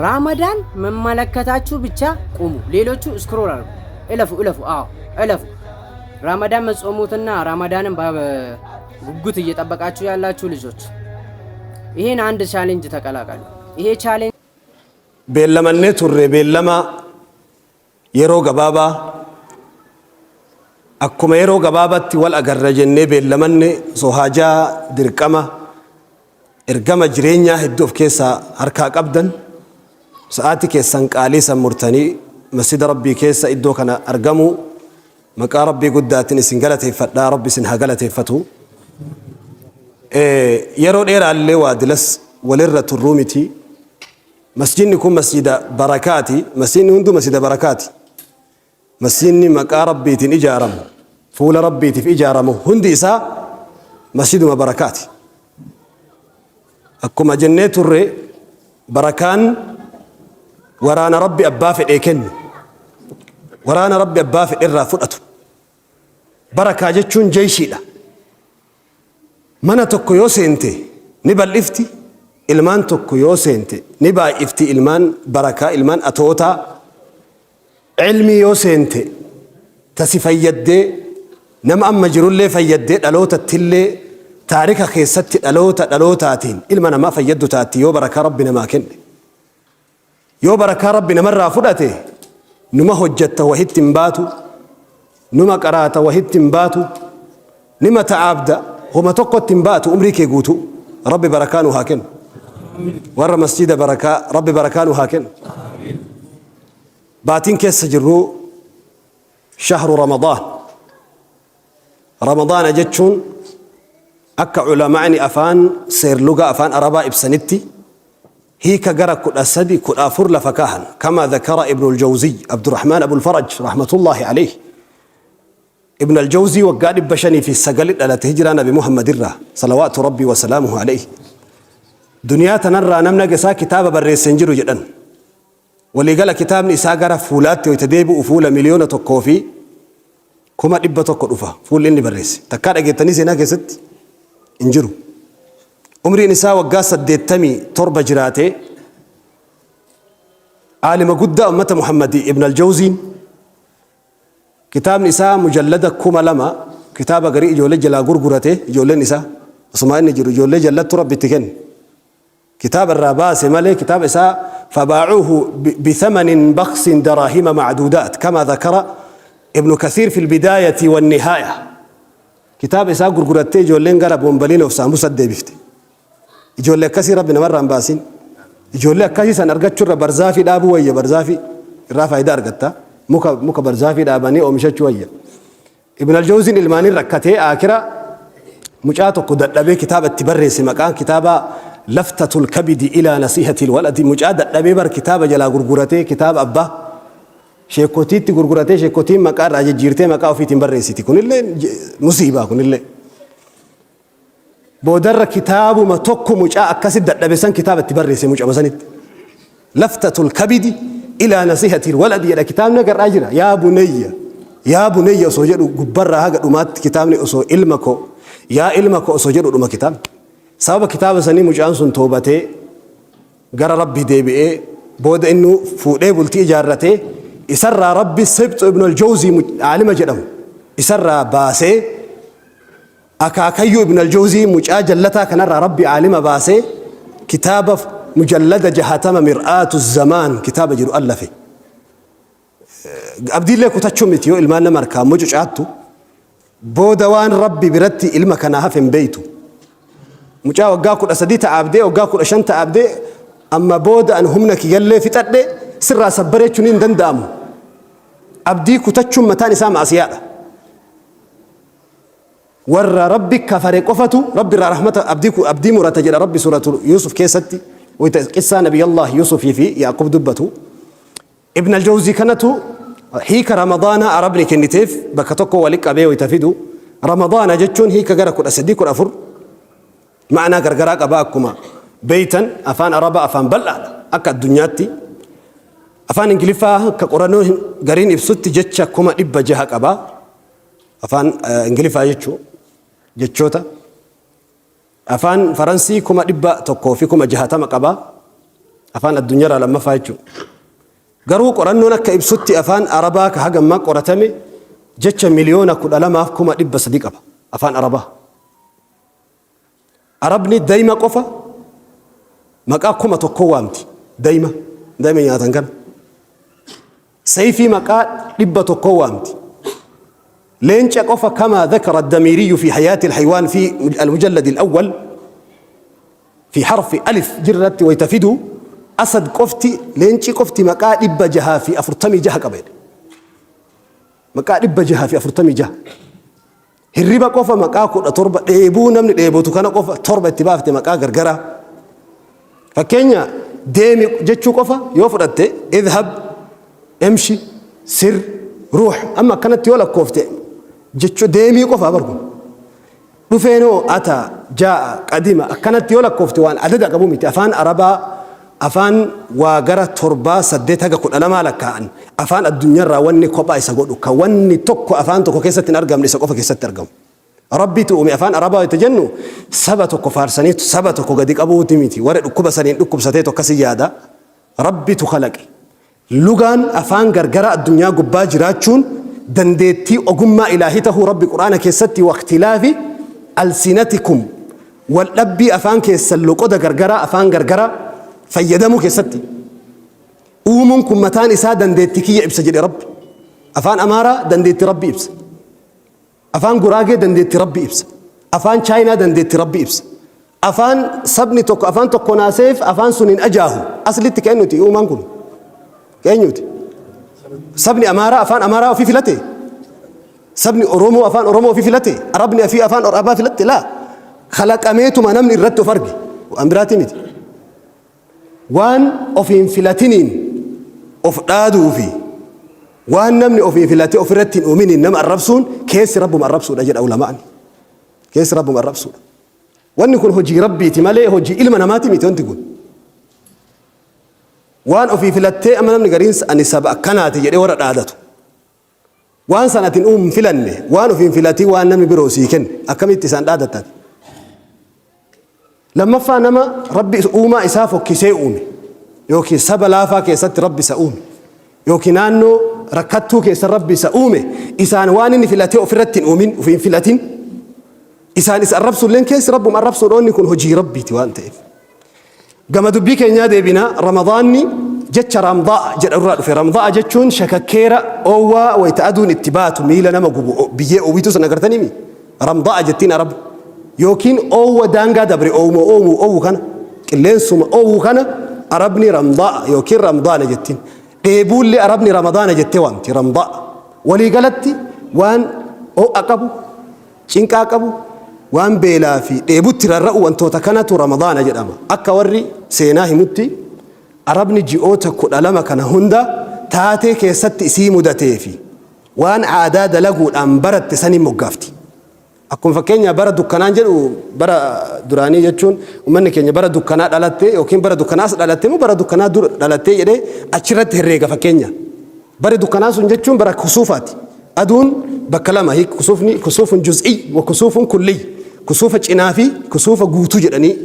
ራመዳን መመለከታችሁ ብቻ ቁሙ። ሌሎቹ scroll አድርጉ፣ እለፉ፣ እለፉ፣ አዎ እለፉ። ራመዳን መጾሙትና ራመዳንን በጉጉት እየጠበቃችሁ ያላችሁ ልጆች ይሄን አንድ challenge ተቀላቀሉ። ይሄ challenge Beellamannee turre beellama yeroo gabaabaa akkuma yeroo gabaabatti wal agarra jennee beellamanne osoo haajaa dirqama ergama jireenyaa hedduu of keessaa harkaa qabdan sa'aatii keessan qaalii san murtanii masjida Rabbii keessa iddoo kana argamuu maqaa Rabbii guddaatiin isin galateeffadhaa. Rabbi isin haa galateeffatu. Yeroo dheeraallee waa dilas walirra turruu miti. Masjidni kun masjida barakaati. Masjidni hunduu masjida barakaati. Masjidni maqaa Rabbiitiin ijaaramu, fuula Rabbiitiif ijaaramu hundi isaa masjiduma barakaati. Akkuma jennee turre, barakaan waraana Rabbi abbaa fedhee kennu, waraana Rabbi abbaa fedhe irraa fudhatu. Barakaa jechuun jeeshiidha. Mana tokko yoo seente ni bal'ifti, ilmaan tokko yoo seente ni baay'ifti, ilmaan barakaa, ilmaan atootaa, cilmii yoo seente tasi fayyaddee, nama amma jirullee fayyaddee, dhalootattillee taarika keessatti dhaloota dhalootaatiin ilma namaa fayyaddu taatti yoo barakaa Rabbi namaa kenne. Yoo barakaa Rabbi namarraa fudhate, numa hojjetta wahitti hin baatu, numa qaraata wahitti hin baatu, nima ta'aabda homa tokkotti hin baatu umrii kee guutuu. Rabbi barakaa nu haa kennu. Warra masjida barakaa Rabbi barakaa nu haa kennu. Baatiin keessa jirru shahru Ramadaan. Ramadaana jechuun akka ulamaa'ni afaan seerluga afaan Arabaa ibsanitti hiika gara 13, 14 lafa kaahan. كما ذكر ابن الجوزي عبد الرحمن أبو الفرج رحمة الله عليه. Ibn al-Jawzii waggaa 509 dhalate hijiraa Nabi Muhammad irraa صلوات ربي وسلامه عليه. Duniyaa tanarraa namni isaa kitaaba barreesse hin jiru jedhan. Waliigala kitaabni isaa gara fuulaatti wayita deebi'u fuula 1,100,000 dhufa fuulli inni barreesse. Takkaa dhageettanii seenaa keessatti hin jiru. Umriin isaa waggaa 87 jiraatee aalima guddaa ummata Muhammadii Ibn al-Jawziin kitaabni isaa mujallada 2000. Kitaaba garii ijoollee jalaa gurgurate, ijoolleen isaa osuma inni jiru ijoollee jallattu Rabbi itti kenne. Kitaaba irraa baase malee kitaaba isaa فباعوه بثمن بخس دراهم معدودات كما ذكر ابن كثير في البداية والنهاية. Kitaaba isaa gurgurattee ijoolleen gara bombaliin of saamusa deebifte. Ijoollee akkasii Rabbi namarraa hin baasin. Ijoollee akkasii san argachuurra barzaafii dhaabuu wayya, barzaafii irraa faayidaa argatta. Muka barzaafii dhaabanii oomishachuu wayya. Ibn al-Jawziin ilmaaniin rakkatee akira mucaa tokko dadhabee kitaaba itti barreesse, maqaan kitaaba لفتة الكبد إلى نصيحة الولد. Mucaa dadhabee bar kitaaba jalaa gurguratee, kitaaba abbaa sheekotiitti gurguratee, sheekotiin maqaa irraa jijjiirtee maqaa ofiitiin barreessiti. Kunillee musiibaa kunillee. Boodarra kitaabuma tokko mucaa akkasitti dadhabe san kitaaba itti barreesse mucama sanitti. لفتة الكبد إلى نصيحة الولد jedha kitaabni agarraa jira. يا بني يا بني osoo jedhu gubbarraa haga dhumaatti kitaabni osoo ilma koo, yaa ilma koo osoo jedhu dhuma kitaabni. Sababa kitaaba sanii mucaan sun toobatee gara Rabbi deebi'ee, booda inni fuudhee bultii ijaarratee, isarraa Rabbi Sibxu Ibn al-Jawzii aalima jedhamu isarraa baasee, akaakayyuu Ibn al-Jawzii mucaa jallataa kanarraa Rabbi aalima baasee, kitaaba mujallada 60 مرآة الزمان kitaaba jedhu allafe. Abdiillee kutachuu miti yoo ilmaan nama harkaa mucucaattu booda waan Rabbi biratti ilma kanaa hafe hin beeytu. Mucaa waggaa 13 ta'aabdee, waggaa 15 ta'aabdee, amma booda an humna kiyyallee fixadhe sirraa sabbareechuun hin danda'amu. Abdii kutachuun mataan isaa maasiyaadha. Warra Rabbi kafare qofatu Rabbi irraa rahmata abdii murata jedha Rabbi suuratu Yuusuf keessatti wayita qissaa Nabiyallah Yuusufii fi Yaaqub dubbatu. Ibn al-Jawzii kanatu hiika Ramadaanaa Arabni kenniteef bakka tokko wali qabee wayita fidu, Ramadaana jechuun hiika gara 13, 14 ma'anaa gargaraa qaba. Akkuma beeytan afaan Arabaa afaan bal'aadha akka addunyaatti. Afaan Ingiliffaa akka qorannoo gariin ibsutti jecha 600,000 qaba. Afaan Ingiliffaa jechuu jechoota. Afaan Faransii 160,000 qaba. Afaan addunyaarraa lammaffaa jechuudha. Garuu qorannoon akka ibsutti afaan Arabaa ka haga ammaa qoratame jecha 12,300,000 qaba afaan Arabaa. Arabni dayma qofa maqaa 1000 waamti. Dayma dayma nyaatan kana. Sayfii maqaa 100 waamti. Leenca qofa كما ذكر الدميري في حياة الحيوان في المجلد الأول في حرف ألف جرت ويتفدو أسد qofti leenci qofti maqaa 646 qaba. Maqaa 646. Hirriba qofa maqaa 17, dheebuu namni dheebotu kana qofa torba itti baafte maqaa gargaraa. Fakkeenya deemi jechuu qofa yoo fudhatte اذهب امشي سر روح amma akkanatti yoo lakkoofte jechuu deemii qofa barku. Dhufeenoo أتى جاء قدم akkanatti yoo lakkoofte waan adada qabu miti. Afaan Arabaa afaan waa gara torbaa saddeet haga 12 lakkaa'an. Afaan addunyaarraa wanni kophaa isa godhu ka wanni tokko afaan tokko keessatti hin argamne isa qofa keessatti argamu. Rabbitu uume afaan Arabaa itti jennu saba tokko faarsaniitu saba tokko gadi qabuuti miti, warra dhukkuba saniin dhukkubsateetu akkasii yaada. Rabbitu kalaqe. Lugaan afaan gargara addunyaa gubbaa jiraachuun dandeettii ogummaa ilaahii tahuu Rabbi Quraana keessatti واختلاف ألسنتكم wal dhabbii afaan keessan loqoda gargaraa afaan gargaraa fayyadamuu keessatti uumuun kun mataan isaa dandeettii kiyya ibsa jedhe Rabbi. Afaan Amaaraa dandeettii Rabbi ibsa. Afaan Guraagee dandeettii Rabbi ibsa. Afaan Chaayinaa dandeettii Rabbi ibsa. Afaan sabni tokko afaan tokko naaseef afaan sun hin ajaahu. Aslitti keenyuti uumaan kun keenyuti. Sabni Amaaraa afaan Amaaraa ofii filate. Sabni Oromoo afaan Oromoo ofii filate. Arabni ofii afaan Arabaa filatte laa. Kalaqameetuma namni irratti of arge. Waan biraati miti. Waan ofiin filatiniin of dhaaduu fi waan namni ofii filate ofirratti hin uuminiin nama arrabsuun keessi Rabbuma arrabsuudha jedha ulamaan. Keessi Rabbuma arrabsuudha. Wanni kun hojii Rabbiiti malee hojii ilma namaati miti wanti kun. Waan ofii filattee amma namni gariin ani saba akkanaati jedhee warra dhaadatu. Waan sana atiin uumu filanne, waan ofiin filatii waan namni biroo sii kenne akkamitti isaan dhaadattaati? Lammaffaa, nama Rabbi uumaa isaa fokkisee uume yookiin saba laafaa keessatti Rabbi isa uume yookiin naannoo rakkattuu keessa Rabbi isa uume, isaan waan inni filatee ofirratti hin uumin, ofiin filatin isaan isa arrabsuulleen keessi Rabbuma arrabsuudha. Inni kun hojii Rabbiiti waan ta'eef. Gama dubbii keenyaa deebina. Ramadaanni jecha رمضاء jedha irraa dhufe. رمضاء jechuun shakakkeera oowwaa wayita aduun itti baatu miila nama gubu, biyyee oowwitu sana agartanii رمضاء jettiin Arabu. Yookiin oowwa daangaa dabre oowuma oowwu oowwu kana, qilleensuma oowwu kana Arabni رمضاء yookiin Ramadaana jettiin. Dheebuullee Arabni Ramadaana jettee waamti رمضاء. Waliigalatti waan ho'a qabu, cinqaa qabu, waan beelaa fi dheebutti rarra'u wantoota kanatu Ramadaana jedhama. Akka warri seenaa himutti Arabni ji'oota 12 kana hunda taatee keessatti isii mudatee fi waan aadaa dalaguudhaan baratte saniin moggaafti. Akkuma fakkeenya bara dukkanaan jedhu, bara duraanii jechuun uummanni keenya bara dukkanaa dhalatte yookiin bara dukkanaas dhalatte moo bara dukkanaa dur dhalattee jedhee achirratti herreega fakkeenya. Bari dukkanaa sun jechuun bara kusuufaati. Aduun bakka lama kusuufni كسوف جزئي وكسوف كلي, kusuufa cinaa fi kusuufa guutuu jedhanii.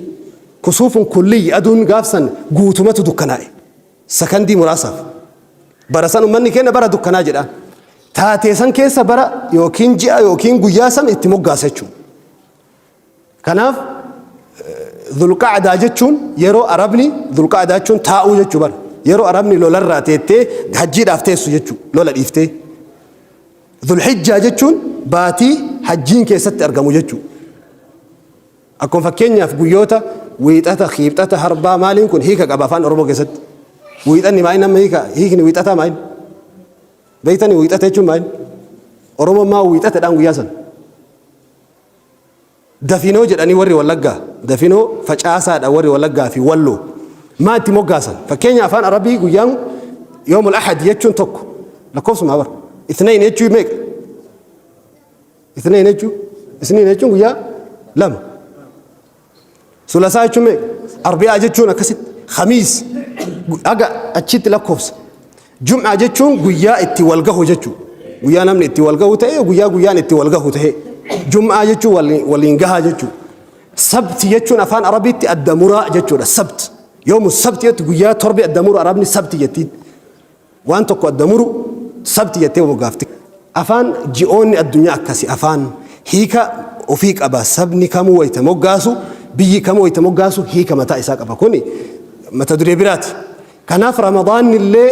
كسوف كلي aduun gaafsan guutumatu dukkanaa'e sakandii muraasaaf. Bara san uummanni keenya bara dukkanaa jedha. Taatee san keessa bara yookiin ji'a yookiin guyyaa san itti moggaasa jechuudha. Kanaaf Dhulqacdaa jechuun yeroo Arabni, Dhulqacdaa jechuun taa'uu jechuu bara. Yeroo Arabni lolarraa teettee hajjiidhaaf teessu jechuu, lola dhiiftee. Dhulhijjaa jechuun baatii hajjiin keessatti argamu jechuu. Akkuma fakkeenyaaf guyyoota Wiixata, Kiibxata, Harbaa maaliin kun hiika qaba afaan Oromoo keessatti. Wiixanni maal nama hiika, hiikni wiixataa maal? Beektanii wiixata jechuun maal? Oromoon maa wiixatadhaan guyyaa sana? Dafinoo jedhanii warri Wallaggaa, dafinoo facaasaadha warri Wallaggaa fi Walloo. Maa itti moggaasan? Fakkeenya afaan Arabii guyyaan يوم الأحد jechuun tokko lakkoofsuma bara. اثنين jechuun meeqa? اثنين jechuun, اثنين jechuun guyyaa lama. ثلاثاء jechuun meeqa? أربعاء jechuun akkasitti. خميس aga achitti lakkoofsa. جمعة jechuun guyyaa itti wal gahu jechuudha. Guyyaa namni itti wal gahu ta'e, guyyaa guyyaan itti wal gahu ta'e. جمعة jechuun waliin gahaa jechuudha. سبت jechuun afaan Arabiitti adda muraa jechuudha. سبت. Yoomu sabti jettu guyyaa torbe adda muru Arabni sabti jettiin. Waan tokko adda muru sabti jettee moggaafti. Afaan ji'oonni addunyaa akkasi afaan hiika ofii qaba. Sabni kamuu wayita moggaasu, biyyi kamuu wayita moggaasu hiika mataa isaa qaba. Kuni mata duree biraati. Kanaaf Ramadaanni illee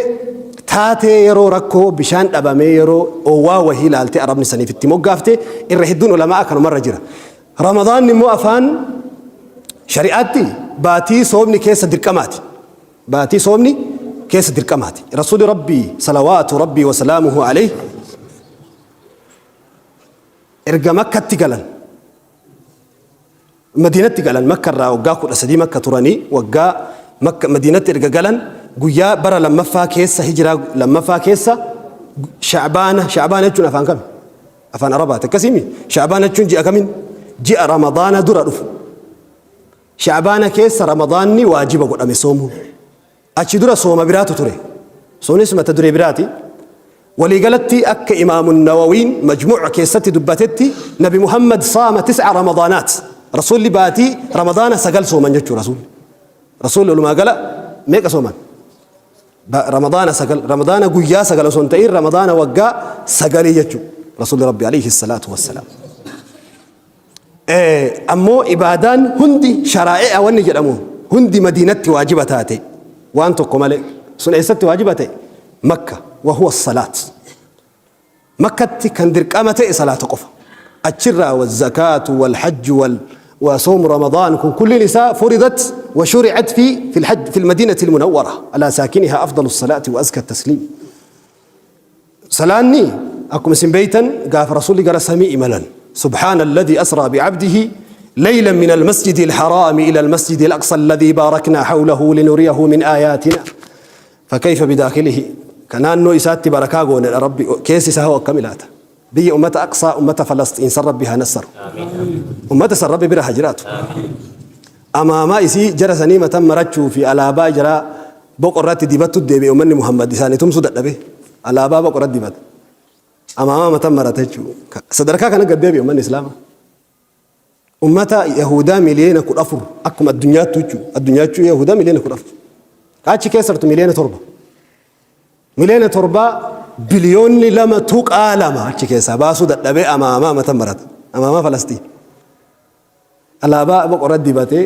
taatee yeroo rakkoo bishaan dhabamee yeroo oowwaa wahii ilaaltee Arabni saniif itti moggaafte irra hedduun ulamaa kanumarra jira. Ramadaanni immoo afaan shari'aatti baatii soomni keessa dirqamaati. Baatii soomni keessa dirqamaati. Rasuuli Rabbii salawaatu Rabbii wasalaamuhu alayhi erga Makkatti galan, Madiinatti galan, Makka irraa waggaa 13 Makka turanii waggaa Makka Madiinatti erga galan guyyaa bara lammaffaa keessa, hijiraa lammaffaa keessa, Sha'baana. Sha'baana jechuun afaan kami? Afaan Arabaati akkasiimi. Sha'baana jechuun ji'a kamin? Ji'a Ramadaana dura dhufu. Sha'baana keessa Ramadaanni waajiba godhame soomuun. Achi dura sooma biraatu ture. Sunis mata duree biraati. Waliigalatti akka Imaamu Nawawiin Majmuuca keessatti dubbatetti Nabi Muhammad saama tis'a Ramadaanaat. Rasuulli baatii Ramadaana 9 sooman jechuudha rasuulli. Rasuulli walumaa gala meeqa sooman? Ramadaana 9. Ramadaana guyyaa 9 osoo hin ta'in Ramadaana waggaa 9 jechuudha. Rasuulli Rabbi alayhi salaatu wassalaam. Ammoo ibaadaan hundi sharaa'i'a wanni jedhamu hundi Madiinatti waajiba taate waan tokko malee. Sun eessatti waajiba ta'e? Makka. Wahuwa salaat. Makkatti kan dirqama ta'e salaata qofa. Achirraa wazakaatu walhajju wal وصوم رمضان كن كل نساء فرضت وشرعت في الحج في المدينة المنورة على ساكنها أفضل الصلاة وأزكى التسليم. Salaanni akkuma isin beeytan gaafa Rasuulli gara samii imalan, Subhaana alladhii asraa bi'abdihi laylan min almasjidi alharaami ila almasjidi alaqsa alladhii baaraknaa hawlahu linuriyahu min aayaatina fakayfa bidaakilihi, ka naannoo isaatti barakaa goonedha Rabbi, keessi isaa hoo akkami laata? Biyya ummata Aqsaa, ummata Falasxiin san Rabbi haa nassaru, ummata san Rabbi bira haa jiraatu. Amaamaa isii jara sanii matan marachuu fi alaabaa jaraa boqo irratti dibattu deebi'e. Ummanni Muhammad isaanii tumsuu dadhabe alaabaa boqo irratti dibata, amaamaa matan marata jechuudha. Sadarkaa kana gad deebi'e ummanni Islaamaa. Ummata Yahudaa miliyoona 14 akkuma addunyaattu jechuudha. Addunyaa jechuun Yahudaa miliyoona 14. Achi keessattu miliyoona 7. Miliyoona 7, biliyoonni 2.2 achi keessaa baasuu dadhabee amaamaa matan marata. Amaamaa Falastiin. Alaabaa boqorra dibatee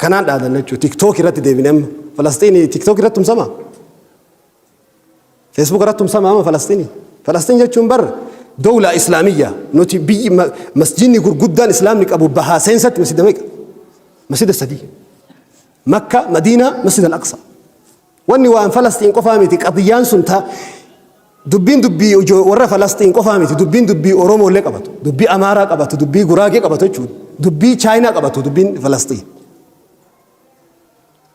kanaan dhaadanna jechuudha. TikTok irratti deebine amma. Falastiin TikTok irratti tumsama. Facebook irratti tumsama amma Falastiin. Falastiin jechuun bar dawlaa Islaamiyyaa. Nuti biyyi masjidni gurguddaan Islaamni qabu bahaa seensatti masjida meeqa? Masjida sadii. Makka, Madiinaa, Masjid al-Aqsa. Wanni waan Falastiin qofaa miti, qadiyyaan sun ta dubbiin dubbii warra Falastiin qofaa miti, dubbiin dubbii Oromoo illee qabatu, dubbii Amaaraa qabatu, dubbii Guraagee qabatu jechuudha, dubbii Chaayinaa qabatu dubbiin Falastiin.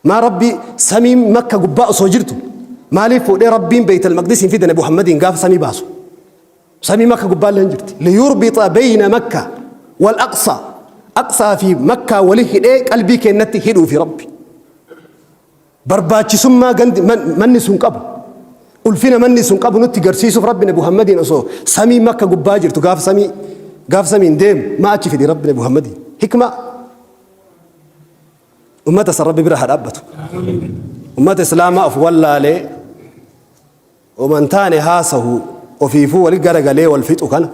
Maa Rabbi samiin Makka gubbaa osoo jirtu maaliif fuudhee Rabbiin Beeytal Maqdisiin fide Nabi Muhammadiin gaafa samii baasu? Samii Makka gubbaa illee hin jirti. Liyurbita beeyna Makka wal Aqsaa. Aqsaa fi Makkaa wali hidhee qalbii keennatti hidhuufi Rabbi. Barbaachisummaa gandi manni sun qabu, ulfina manni sun qabu nutti garsiisuuf Rabbi Nabi Muhammadiin osoo samii Makka gubbaa jirtu gaafa samii gaafa samiin deemu maa achi fide Rabbi Nabi Muhammadiin? Hikmaa. Ummata san Rabbi bira haa dhaabbatu. Ummata Islaamaa of wallaalee oman taane haasahu ofiifuu wali garagalee wal fixu kana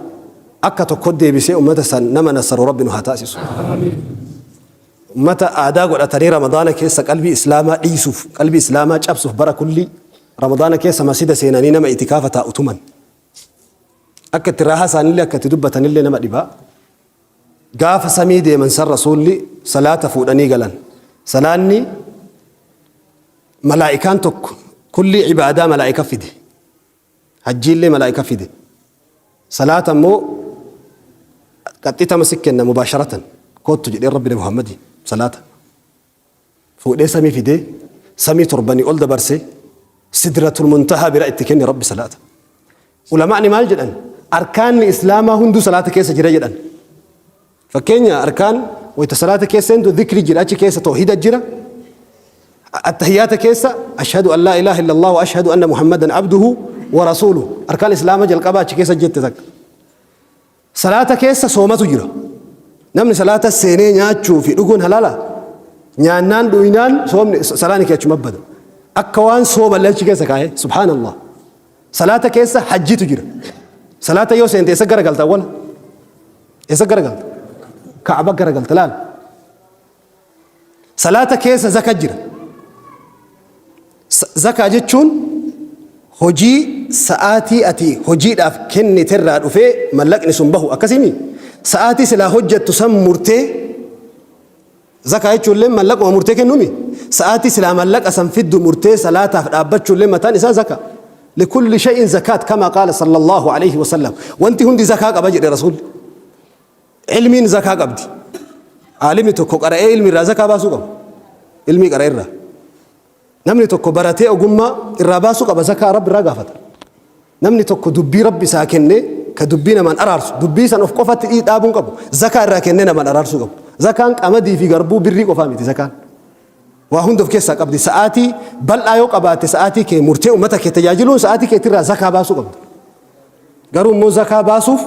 akka tokko deebisee ummata san nama nassaru Rabbi nu haa taasisu. Ummata aadaa godhatanii Ramadaana keessa qalbii Islaamaa dhiisuuf, qalbii Islaamaa cabsuuf bara kullii Ramadaana keessa masjida seenanii nama itikaafa taa'u tuman. Akka itti raahaa isaanillee akka itti dubbatanillee nama dhibaa. Gaafa samii deeman san Rasuulli salaata fuudhanii galan. Salaanni malaa'ikaan tokko kullii ibaadaa malaa'ika fide. Hajjiillee malaa'ika fide. Salaata immoo qaxxitama si kenna mubaasharatan. Koottu jedhee Rabbi Nabi Muhammadiin salaata. Fuudhee samii fidee samii torbanii ol dabarsee Sidratul Muntahaa bira itti kenne Rabbi salaata. Ulamaa'ni maal jedhan? Arkaanni Islaamaa hunduu salaata keessa jira jedhan. Fakkeenya arkaan wayita salaata keessa seentu dhikri jira, achi keessa toohida jira. Attahiyyaata keessa ashhadu an laa ilaaha illallah wa ashhadu anna Muhammadan abduhu wa rasuuluhu. Arkaan Islaamaa jalqabaa achi keessa jette takka. Salaata keessa soomatu jira. Namni salaata seenee nyaachuu fi dhuguun halaala? Nyaannaan dhuynaan soomni salaanni kee achuma bada. Akka waan soomallee achi keessa kaa'ee, subhaanallah. Salaata keessa hajjiitu jira. Salaata yoo seente eessa garagalta awwala? Eessa garagalta? Ka'aba garagalta, laal. Salaata keessa zaka jira. Zakaa jechuun hojii sa'aatii ati hojiidhaaf kenniterraa dhufee mallaqni sun bahu, akkasimi? Sa'aatii silaa hojjettu san murtee zakaa jechuullee mallaquma murtee kennumi. Sa'aatii silaa mallaqa san fiddu murtee salaataaf dhaabbachuullee mataan isaa zakaa. لكل شيء زكاة كما قال صلى الله عليه وسلم. Wanti hundi zakaa qaba jedhe Rasuulli. Ilmiin zakaa qabdi. Aalimni tokko qara'ee ilmi irraa zakaa baasuu qaba. Ilmii qara'e irraa. Namni tokko baratee ogummaa irraa baasuu qaba, zakaa Rabbi irraa gaafata. Namni tokko dubbii Rabbi isaa kennee ka dubbii namaan araarsu, dubbii san of qofatti dhaabuun qabu, zakaa irraa kennee namaan araarsuu qabu. Zakaan qamadii fi garbuu birrii qofaa miti zakaan. Waa hunda of keessaa qabdi. Sa'aatii bal'aa yoo qabaatte, sa'aatii kee murtee uummata kee tajaajiluun sa'aatii keetirraa zakaa baasuu qabda. Garuu immoo zakaa baasuuf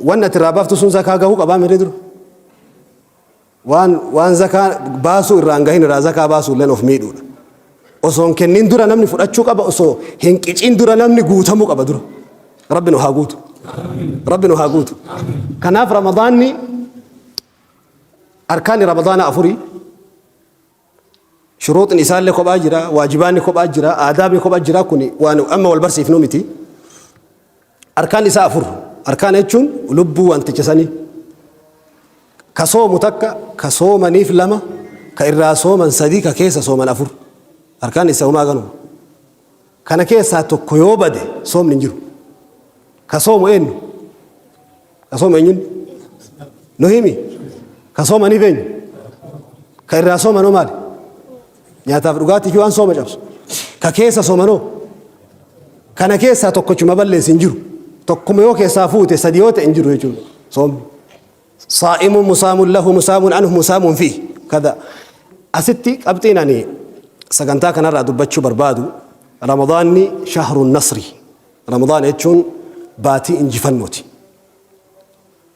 wanni ati irraa baaftu sun zakaa gahuu qabaa miree dura. Waan zakaa baasuu irraa hin gahin irraa zakaa baasuu illee of miidhuudha. Osoo hin kennin dura namni fudhachuu qaba, osoo hin qicin dura namni guutamuu qaba dura. Rabbi nu haa guutu. Rabbi nu haa guutu. Kanaaf Ramadaanni, arkaanni Ramadaana afurii, shuruuxni isaallee kophaa jira, waajibaanni kophaa jira, aadaabni kophaa jira. Kuni waan amma wal barsiifnu miti. Arkaan isaa afur. Arkaan jechuun lubbuu wanticha sanii. Ka soomu takka, ka soomaniif lama, ka irraa sooman sadi, ka keessa sooman afur. Arkaan isaa homaa ganuma. Kana keessaa tokko yoo bade soomni hin jiru. Ka soomu eenyu? Ka soomu eenyuun? Nu himi. Ka soomaniif eenyu? Ka irraa soomanoo maali? Nyaataaf dhugaatii fi waan sooma cabsu. Ka keessa soomanoo? Kana keessaa tokkochuma balleessi hin jiru. Tokkuma yoo keessaa fuute, sadi yoo ta'e hin jiru jechuudha soomni. صائم مصام له مصام عنه مصام فيه كذا. Asitti qabxiin ani sagantaa kanarraa dubbachuu barbaadu, Ramadaanni شهر النصر. Ramadaan jechuun baatii injifannooti.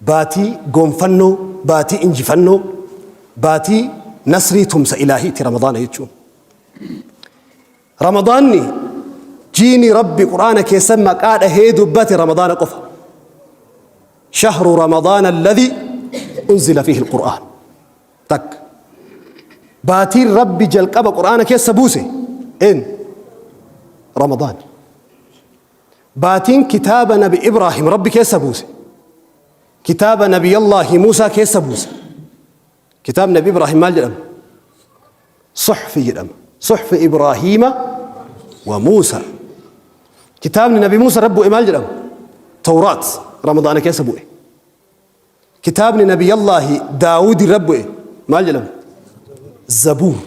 Baatii gonfannoo, baatii injifannoo, baatii nasrii, tumsa ilaahiiti Ramadaana jechuun. Ramadaanni jiini Rabbi Quraana keessa maqaa dhahee dubbate Ramadaana qofa. شهر رمضان الذي أنزل فيه القرآن. تك baatiin Rabbi jalqaba Qur'aana keessa buuse in Ramadaan. Baatiin kitaaba Nabi Ibraahim Rabbi keessa buuse, kitaaba Nabiyallaahi Muusaa keessa buuse. Kitaab Nabi Ibraahim maal jedhama? Suxfi jedhama. صحف إبراهيم وموسى. Kitaabni Nabi Muusaa rabbi bu'e maal jedhama? Tawraat. Ramadaana keessa bu'e. Kitaabni Nabiyallaahi Daawudi rabbi bu'e maal jedhama? Zabuur.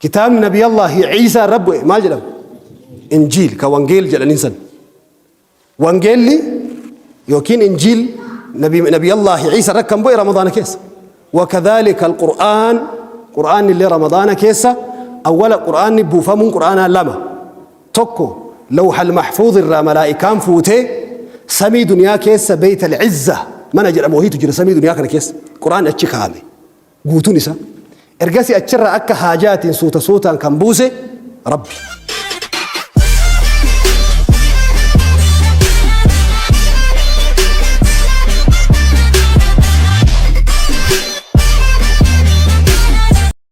Kitaabni Nabiyallaahi Ciisaa rabbi bu'e maal jedhama? Injiil, ka Wangeel jedhaniin san. Wangeelli yookiin Injiil Nabiyallaahi Ciisaa irra kan bu'e Ramadaana keessa. وكذلك القرآن. قرآن اللي رمضان keessa أول قرآن buufamuun قرآن lama. Tokko لوح المحفوظ irraa malaa'ikaan fuutee samii duniyaa keessa بيت العزة mana jedhamu wahiitu jira samii duniyaa kana keessa. Quraan achi kaa'ame guutuun isaa. Ergasii achirraa akka haajaatiin suuta suutaan kan buuse Rabbi.